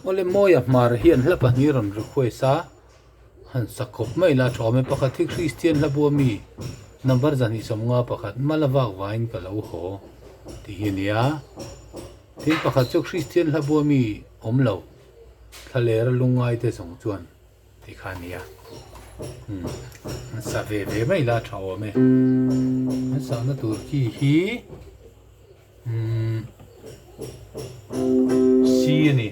Awle Mawia Hmar hian hla pahnih rawn request a, han sak khawp mai la tha awm e. Pakhat hi Kristian hla bua mi number 251 mal a vak vangin ka lo haw tih hi a ni a. Tin pakhat chu Kristian hla bua mi awm lo thlalera lungngai te zawng chuan tih kha a ni a. Umm an sa ve ve mai la tha awm e. An sahna tur khi hi. Umm C a ni.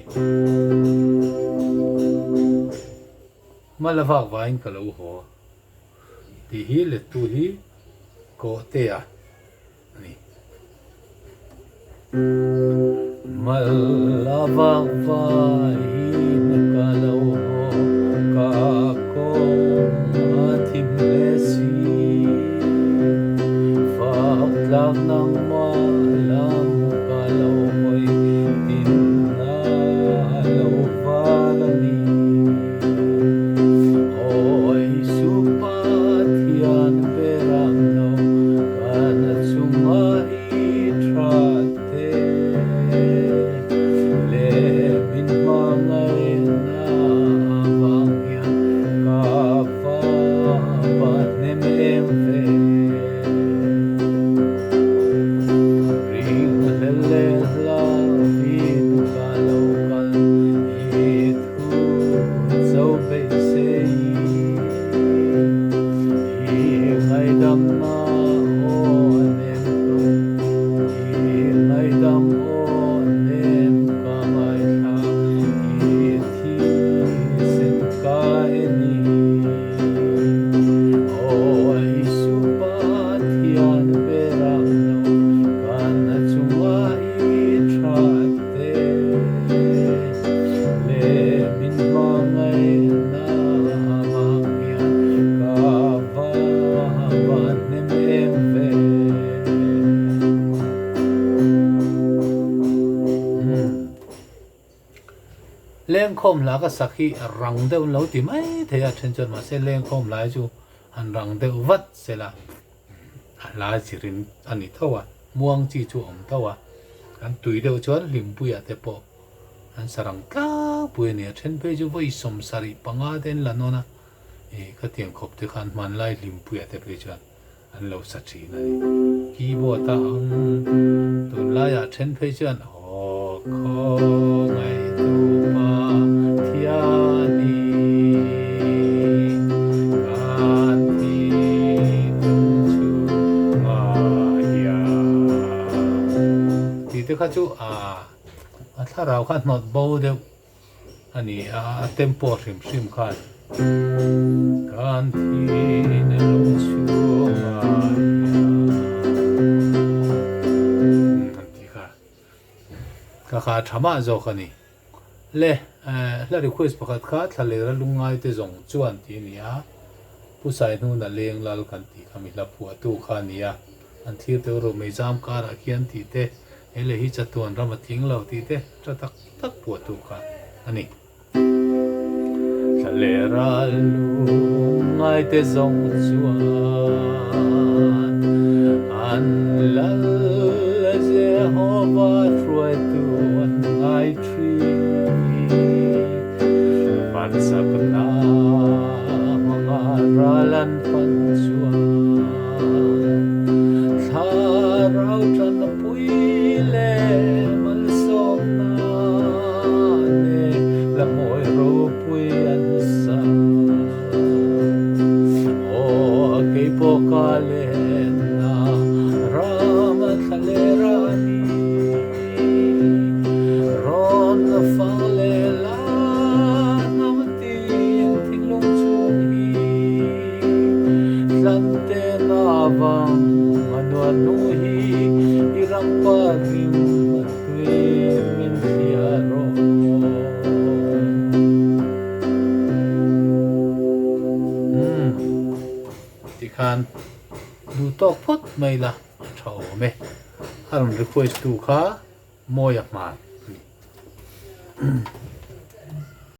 Hma la vak vangin ka lo haw tih hi lettu hi Kawhtea a ni. Hma la vak vangin ka lo haw ka kawng a thim hle si. Fak tlak nangmah lam ka lo hawi tin a lo var a ni. Awi Supathian beram lo kan chunga i tha te le min hmangaihna avang hian ka va va hnem em ve. Ring hlel leh hlauhin ka lo kal i thu cho beisei i ngaihdamna aw nem ka i ngaihdam aw nem ka ngaithla i thi sen ka en i. Aw Isu Pathian berang lo kan chunga i tha te le min hmangaihna avang hian ka va va hnem em ve. Lengkhawm hla ka sak hi rang deuh an lo ti mai thei a, then chuan mahse lengkhawm lai chu an rang deuh vat sela a hla zirin a ni tho a, muang chi chu a awm tho a, kan tui deuh chuan Hlimpuia te pawh an sa rang tlangpui a ni a, then phei chu vawi 75 te an la nawn a, ih khatiang khawp te khan hmanlai Hlimpuia te phei chuan an lo sa thin a ni. Keyboard a ang tunlaiah then phei chuan Aw khawngaihtu pa Thiani kan thinlung chhungah hian tih te kha chu a thlarau kha hnawt bo deuh a ni a, a tempo hrim hrim khan kan thinlung chhungah hian an ti kha ka kha tha mah zawk a ni. Le hla request pakhat kha thlalera lungngai te zawng chuan tih a ni a, Pu Saihnuna leng lal kan tih kha mi hla phuahtu kha a ni a, an thlir teuh ro mei zam karah khian tih te, he leh hi chatuan ram a tling lo tih te tha tak tak phuahtu kha a ni. Thlalera lungngai te zawng chuan an lal Jehova hruaitu an ngai thin. Vansakna hmanga ral an pan chuan thlarau tanpui leh malsawmna nen la mawi ropui an sa. Aw keipawh ka lenna ram thla leh rani rawn fang leh la hnam tin thinlung chhung hi thlan te na vang a nuan hnung hi i ram pa rim a tui min hria rawh. Umm tikhan duh tawk phawt mai la a tha awm e. A rawn request tu kha Mawia Hmar a ni.